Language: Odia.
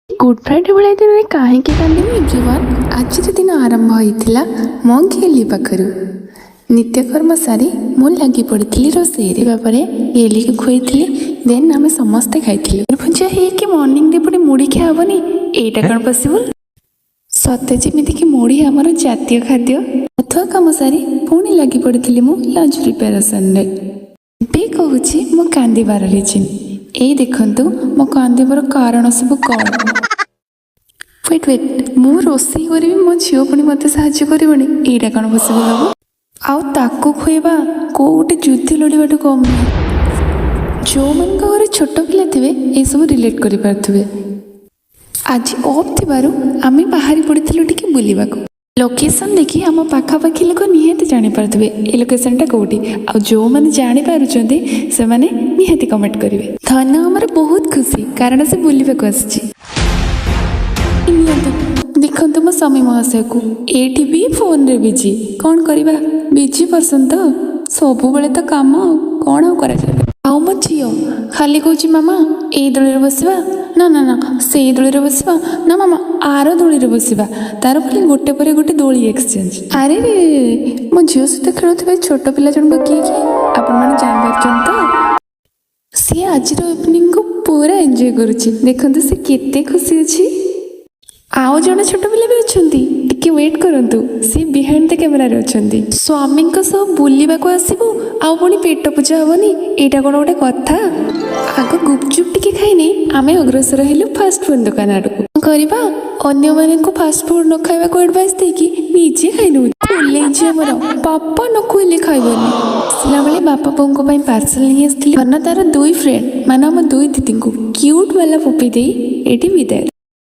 ଗୁଡ୍ ଫ୍ରାଇଡ଼େ ଭଳିଆ ଦିନରେ କାହିଁକି କାନ୍ଦିବି? ଏଭ୍ରିୱାନ୍, ଆଜିର ଦିନ ଆରମ୍ଭ ହୋଇଥିଲା ମୋ ଗେଲି ପାଖରୁ। ନିତ୍ୟକର୍ମ ସାରି ମୁଁ ଲାଗି ପଡ଼ିଥିଲି ରୋଷେଇରେ। ପରେ ଗେଲିକୁ ଖୁଆଇଥିଲି, ଦେନ୍ ଆମେ ସମସ୍ତେ ଖାଇଥିଲୁ। ଭୁଜା ହେଇକି ମର୍ଣ୍ଣିଂରେ ପୁଣି ମୁଢ଼ି ଖିଆ ହବନି, ଏଇଟା କ'ଣ ପସିବୁଲ୍? ସତେ ଯେମିତିକି ମୁଢ଼ି ଆମର ଜାତୀୟ ଖାଦ୍ୟ। ଅଥୁଆ କାମ ସାରି ପୁଣି ଲାଗି ପଡ଼ିଥିଲି ମୁଁ ଲଞ୍ଚ ପ୍ରିପାରେସନରେ। ଏବେ କହୁଛି ମୋ କାନ୍ଦିବାର ରିଜିନ୍। ଏଇ ଦେଖନ୍ତୁ, ମୋ କାନ୍ଦିବାର କାରଣ ସବୁ କ'ଣ। ୱେଟ୍ ୱେଟ୍, ମୁଁ ରୋଷେଇ କରିବି, ମୋ ଝିଅ ପୁଣି ମୋତେ ସାହାଯ୍ୟ କରିବନି, ଏଇଟା କ'ଣ ପସିବଲ୍ ହବ? ଆଉ ତାକୁ ଖୁଏଇବା କୋଉ ଗୋଟେ ଯୁଦ୍ଧ ଲଢ଼ିବାଠୁ କମ୍ ନୁହେଁ। ଯେଉଁମାନଙ୍କ ଘରେ ଛୋଟ ପିଲା ଥିବେ, ଏସବୁ ରିଲେଟ୍ କରିପାରୁଥିବେ। ଆଜି ଅଫ୍ ଥିବାରୁ ଆମେ ବାହାରି ପଡ଼ିଥିଲୁ ଟିକେ ବୁଲିବାକୁ। ଲୋକେସନ୍ ଦେଖି ଆମ ପାଖାପାଖି ଲୋକ ନିହାତି ଜାଣିପାରୁଥିବେ ଏ ଲୋକେସନ୍ଟା କେଉଁଠି। ଆଉ ଯେଉଁମାନେ ଜାଣିପାରୁଛନ୍ତି, ସେମାନେ ନିହାତି କମେଣ୍ଟ କରିବେ। ଧନ ଆମର ବହୁତ ଖୁସି, କାରଣ ସେ ବୁଲିବାକୁ ଆସିଛି। ନିଅନ୍ତୁ, ଦେଖନ୍ତୁ ମୋ ସ୍ୱାମୀ ମହାଶୟକୁ, ଏଇଠି ବି ଫୋନରେ ବିଜି। କ'ଣ କରିବା, ବିଜି ପର୍ସନ୍ ତ, ସବୁବେଳେ ତ କାମ, ଆଉ କ'ଣ ଆଉ କରାଯିବ? ଆଉ ମୋ ଝିଅ ଖାଲି କହୁଛି, "ମାମା, ଏଇ ଦୋଳିରେ ବସିବା?" "ନା ନା ନା, ସେଇ ଦୋଳିରେ ବସିବା।" "ନା ମାମା, ଆର ଦୋଳିରେ ବସିବା।" ତାର ଖାଲି ଗୋଟେ ପରେ ଗୋଟେ ଦୋଳି ଏକ୍ସଚେଞ୍ଜ। ଆରେ ରେ, ମୋ ଝିଅ ସହିତ ଖେଳୁଥିବା ଏ ଛୋଟ ପିଲା ଜଣକ କିଏ କି, ଆପଣମାନେ ଜାଣିପାରୁଛନ୍ତି ତ? ସିଏ ଆଜିର ଇଭିନିଂକୁ ପୁରା ଏନ୍ଜୟ କରୁଛି। ଦେଖନ୍ତୁ, ସେ କେତେ ଖୁସି ଅଛି। ଆଉ ଜଣେ ଛୋଟ ପିଲା ବି ଅଛନ୍ତି, ଟିକେ ୱେଟ୍ କରନ୍ତୁ, ସେ ବିହାଇଣ୍ଡ the କ୍ୟାମେରାରେ ଅଛନ୍ତି। ସ୍ୱାମୀଙ୍କ ସହ ବୁଲିବାକୁ ଆସିବୁ ଆଉ ପୁଣି ପେଟ ପୂଜା ହବନି, ଏଇଟା କ'ଣ ଗୋଟେ କଥା? ଆଗ ଗୁପଚୁପ୍ ଟିକେ ଖାଇନେଇ ଆମେ ଅଗ୍ରସର ହେଲୁ ଫାଷ୍ଟ ଫୁଡ୍ ଦୋକାନ ଆଡ଼କୁ। କଣ କରିବା, ଅନ୍ୟମାନଙ୍କୁ ଫାଷ୍ଟ ଫୁଡ୍ ନ ଖାଇବାକୁ ଆଡ଼ଭାଇସ୍ ଦେଇକି ନିଜେ ଖାଇ ନେଉଛି। ଖୋଲେଇଛି ଆମର, ବାପା ନ ଖୁଆଇଲେ ଖାଇବନି। ଆସିଲା ବେଳେ ବାପା ବୋଉଙ୍କ ପାଇଁ ପାର୍ସଲ ନେଇ ଆସିଥିଲି। ଧନ ତାର ଦୁଇ ଫ୍ରେଣ୍ଡ ମାନେ ଆମ ଦୁଇ ଦିଦିଙ୍କୁ କ୍ୟୁଟ୍ ବାଲା ପପି ଦେଇ ଏଇଠି ବିଦାୟ।